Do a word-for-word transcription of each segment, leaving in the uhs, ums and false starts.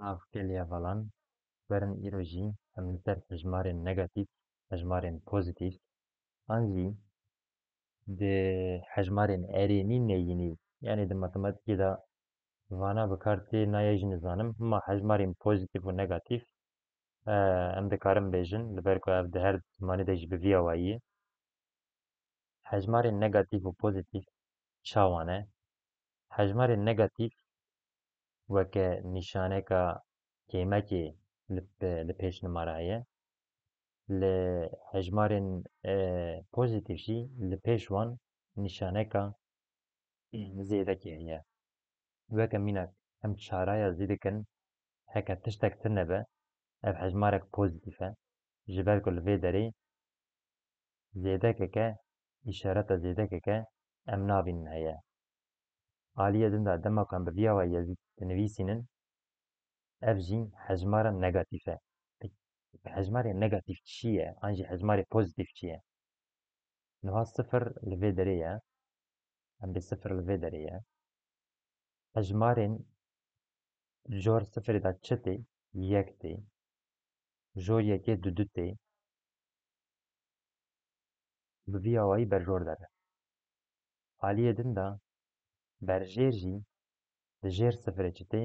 Nav gelî hevalan, werin îro jî em li ser hejmarên negatîf, hejmarên pozîtîf, an jî di hejmarên erênî neyînî, yanî di matematîkê de vana bi kar tê nayê jî nizanim, hima hejmarên pozîtîf û negatîf, e, em dikarin bêjin, li ber ku ev di her zimanê de jî bi vî awayî ye. Hejmarên negatîf û pozîtîf çawa ne? Hejmarên negatîf weke nîşaneka kêmekê li, li pêş nimara heye. Li hejmarên, e, pozîtîf jî li pêş wan nîşaneka zêdekê heye. Weke mînak em çaraya zî dikin, heke tiştek tune be, ev hejmarek pozîtîf e. Ji ber ku li vê derê zêdekeke, îşareta zêdekeke em nabînin heye. Aliyê din de dema ku em bi vî awayî zî dinivîsînin, ev jî hejmara negatîf e. Peki, hejmarê negatîf çi ye? An jî hejmarê pozîtîf çi ye? Niha sifir li vê derê ye. Em bê sifir li vê derê ye. Hejmarên jor sifirê de çi tê? Yek tê. Jor yekê du du tê. Bi vî awayî berjor der e. Aliyê din de berjêr jî di jêr sifirê çi tê?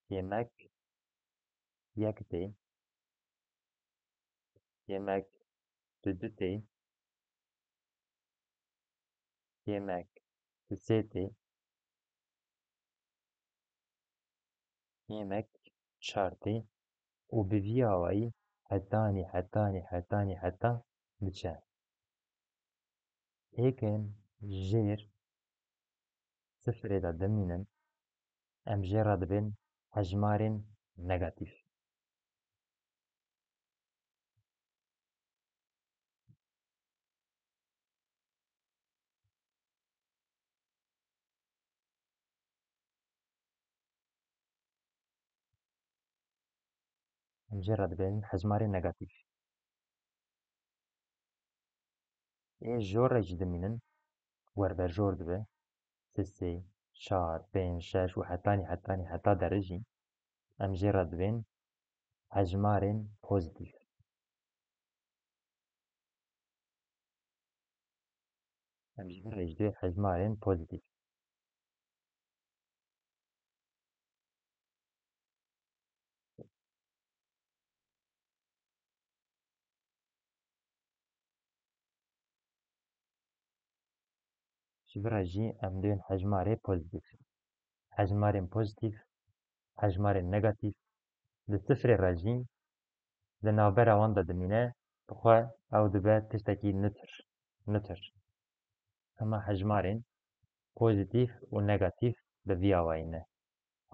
Kêmek yek tê. Kêmek du du tê. Kêmek du sê tê. Kêmek çar tê. Û bi vî awayî hetanî, hetanî, hetanî, heta diçe. Hêkên jêr sifirê de dimînin, em jê re dibên hejmarên negatîf. Em jê re dibên hejmarê negatîf. Ê jor re jî dimînin, werberjor dibe. Sisê, çar, pênc, şeş û hetanî, hetanî, heta derê jî em jê re dibên hejmarên pozîtîf. Em ji vir re jî dê hejmarên pozîtîf. Ji vir re jî em dibên hejmarê pozîtîf. Hejmarên pozîtîf, hejmarên negatîf, di sifirê re jî di navbera wan de dimîne, bi xwe ew dibe tiştekî nûtir, nûtir. Hema hejmarên pozîtîf û negatîf bi vî awayî ne.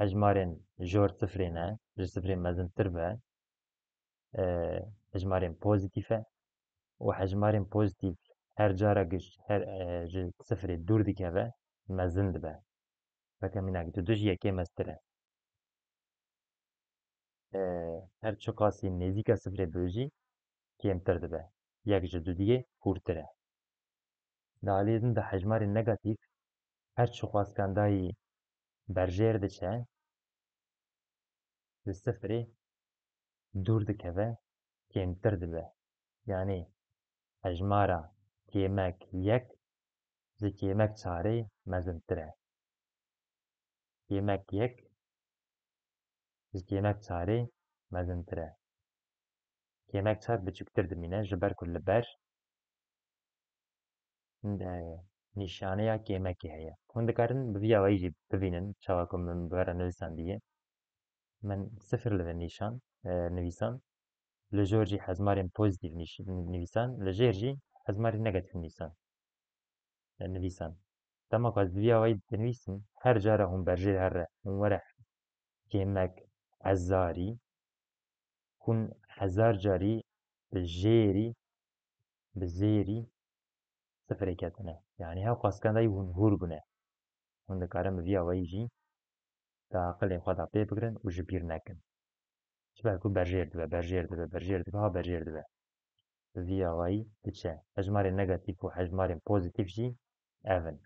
Hejmarên jor sifirê ne, ji sifirê mezintir be, e, hejmarên pozîtîf e û hejmarên pozîtîf her cara giş, her, e, ji sifirê dûr dikeve, mezin dibe. Weke mînak, du du ji yekê mestir e. E, her çiqasî nêzîka sifirê be jî kêmtir dibe. Yek ji du diyê hûrtir e. Di aliyê din de hejmarê negatîf her çiqas kandayî berjêr diçe, li sifirê dûr dikeve, kêmtir dibe. Yanî hejmara kêmek yek ji kêmek çarê mezintir e. Kêmek yek ji kêmek çarê mezintir e. Kêmek çar biçûktir dimîne, ji ber ku li ber, e, nîşaneya kêmekê heye. Hûn dikarin bi vî awayî jî bibînin, çawa ku min bi we re nivîsandiye. Min sifir li vir nîşan, e, nivîsan. Li jor jî hejmarên pozîtîf nîş-, nivîsan, li jêr jî hejmarên negatîf nivîsan, e, nivîsan. Dema ku ez bi vî awayî dinivîsim, her cara hûn berjêr here, hûn were kêmek hezarî, hûn hezar carî bi jêrî, bi zêrî sifirê ketine. Yanî hew qaskandayî hûn hûr bûne. Hûn dikarin bi vî awayî jî di aqilê xwe de pê bigirin û ji bîr nekin. Ji ber ku berjêr dibe, berjêr dibe, berjêr dibe, ha berjêr dibe. Bi vî awayî diçe. Hejmarên negatîf û hejmarên pozîtîf jî ev in.